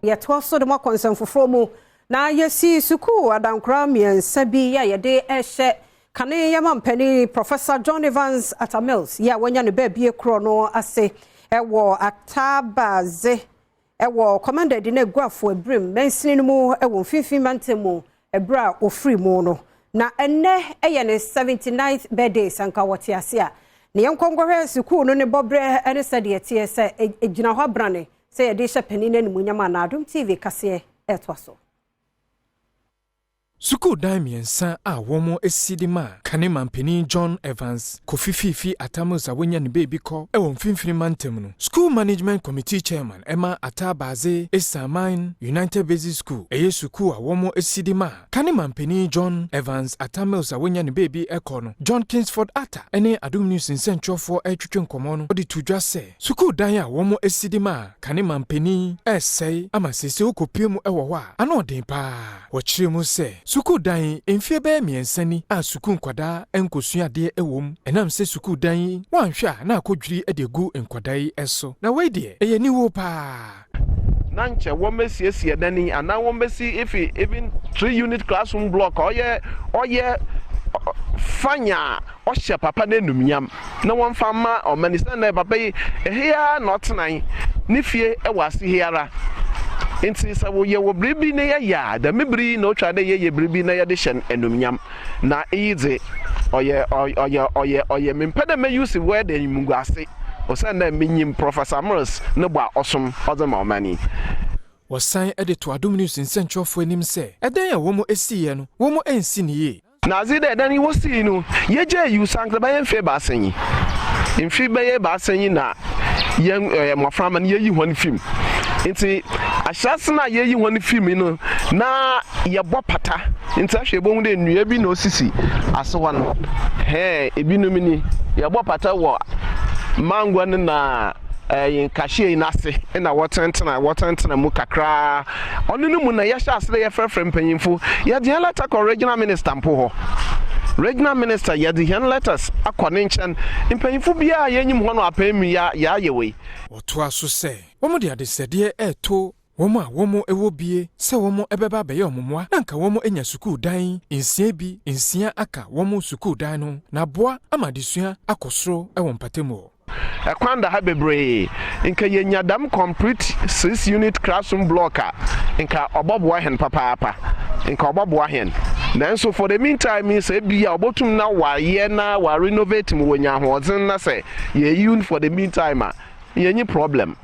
Yɛtoa so de mo akɔ nsɛm foforɔ mu na yɛsi sukuu adankora mmiɛnsa bi a yɛde ɛhyɛ kane yɛma mpanin Professor John Evans Atta Mills yi a wanya ne baabie korɔ no ase ɛwɔ Atabaze ɛwɔ Komenda Edina Eguafo Ebirim mansini no mu ɛwɔ Mfimfini Mantam mu ɛberɛ a ofiri mu no. Na ɛnnɛ ɛyɛ ne 79th birthday. Sanka wɔte ase a ne yɛn nkɔnkɔhwɛ sukuu no ne bɔberɛ ne sɛdeɛ teɛ sɛ egyina hɔ abrane sɛ yɛde hyɛ panin no animuonyam a Adom TV kaseɛ ɛtoa so. Sukuu dan mmiɛnsa a wɔn asi de ma kane mampanin John Evans Kofi Fiifi Atta Mills a wonya ne beebi kɔ ɛwɔ Mfimfini Mantam no, School Management Committee Chairman ɛma Atabaze Esaman United Basic School, ɛyɛ sukuu a wɔn asi de ma kane mampanin John Evans Atta Mills a wonya ne beebi ɛkɔ no, John Kingsford Atta, ɛne Adom News nsɛntwerɛfoɔ ɛretwetwe nkɔmmɔ no, ɔde to dwa sɛ sukuu dan a wɔn asi de ma kane mampanin ɛresɛe ama sese wokɔpie mu ɛwɔ hɔ a ano ɔden paa. Wɔkyerɛ mu sɛ sukuu dan mfeɛ bɛyɛ 3 ni a sukuu nkwadaa nkosua adeɛ wɔ mu, ɛnam sɛ sukuu dan yi wɔanhwɛ a na akɔdwiri de gu nkwadaa yi so, na wei deɛ ɛyɛ niwo paa. Na nkyɛ wɔmmɛsiesie dan yi anaa wɔmmɛsi ifi even three unit classroom block a ɔyɛ fanya a ɔhyɛ papa n'enumnyam na wɔmfa mma ɔmani sɛ na papa yi ɛhe na ɔtena ne fie ɛwɔ ase he ara. Nti sɛ wɔyɛ wɔ biribi na yɛyɛ a, dɛm bere na otwa dɛ yɛyɛ biribi na yɛde hyɛ enumnyam. Na iyi dze ɔyɛ mempɛ dɛ mɛ use word enyimguase, ɔsɛn dɛ menyim Professor Mills ne bɔ a ɔsom ɔdze ma ɔmani. Wɔsan de to Adom News nsɛntwerɛfoɔ anim sɛ ɛdan a wɔn asiiɛ no, wɔn ansi ne yie. Na adze dɛ ɛdan yi wosii no, yɛgye eyi sankra bɛyɛ mfe 3 yi, mfe bɛyɛ 3 yi na yɛn mmɔframma no yɛyi wɔn fim. Nti ahyɛse no a yɛyi wɔn fim no na yɛbɔ pata, nti ahwɛ ebohu dɛ nnua bi na osisi ase hɔ no hɛn ebinom ni yɛbɔ pata wɔ mangua no na ɛyɛ nkahyia yi n'ase na wɔtenatena mu kakraa. Ɔno no mu na yɛhyɛ ase dɛ yɛfrɛfrɛ mpanyimfo. Yɛde yɛn letter kɔ regional minister mpo hɔ, regional minister yɛde yɛn letters akɔ ne nkyɛn, mpanyimfo biara yɛnyim hɔ no apɛn mu yɛ yɛayɛ wei. Wɔtoa so sɛ wɔn de adesɛdeɛ ɛreto wɔn a wɔn wɔ bie sɛ wɔn bɛba abɛyɛ wɔn mmoa na nka wɔn anya sukuu dan nsia bi nsia aka wɔn sukuu dan no na aboa ama adesua akɔ soro wɔ mpatamu hɔ. Ɛkwan da ha bebree, nka yɛnya dam complete six unit classroom block a, nka ɔbɔboa hɛn papaapa, nka ɔbɔboa hɛn. Nanso for the meantime, sɛ ebi a ɔbɔtum na wayɛ na wa renovate mu, wɔnya ahoɔdzen na sɛ yɛyi for the meantime a, yɛnyi problem.